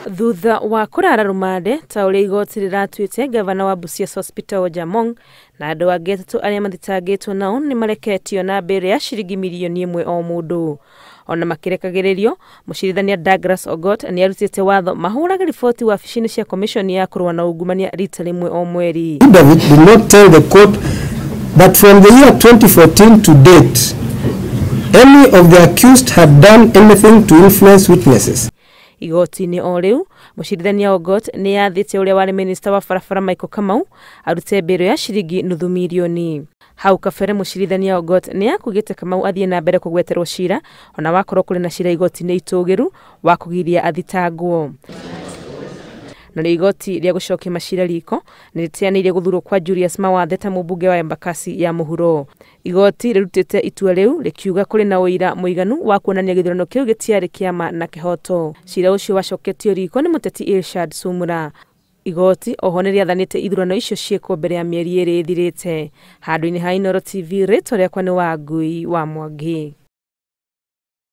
Thutha wa kũrara rũmande ta ũrĩa igoti rĩratuĩte, gavana wa Busia Sospeter Ojamong na andũ angĩ 3 arĩa mathitangĩtwo nao nĩ mareketio na mbere ya ciringi mirioni 1 o mũndũ. Ona makĩrekagĩrĩrio, mũcirithania Douglas Ogot nĩ arutĩte watho mahũrage riboti wabici-inĩ cia komishoni ya kũrũa na ungumania rita rĩmwe o mweri. David did not tell the court that from the year 2014 to date, any of the accused had done anything to influence witnesses. Igoti-inĩ o rĩu, mũcirithania Ogot nĩ yathĩte ũrĩa warĩ minista wa barabara Michael Kamau arute mbĩrũ ya ciringi nuthu mirioni. Hau kabere mũcirithania Ogot nĩ akugĩte Kamau athiĩ na mbere kũgweterwo cira ona wakorwo kũrĩ na cira igoti-inĩ itũgĩru wa kũgiria athitangwo. Narĩo igoti rĩa gũcokia macira riko nĩ rĩteanĩirie gũthurwo kwa Julius Mawathe ta mũmbunge wa Embakasi ya mũhuro. Igoti rĩrutĩte itua rĩu rĩkiuga kũrĩ na ũira mũiganu wa kuonania gĩthurano kĩu gĩtiarĩ kĩa ma na kĩhoto. Cira ũcio wacoketio riko nĩ mũteti Irshad Sumra. Igoti oho nĩ rĩathanĩte ithurano icio ciĩkwo mbere ya mĩeri 2 ĩthirĩte. Handũ-inĩ ha Inooro TV, rĩtwa rĩakwa nĩ Wangui wa Mwangi.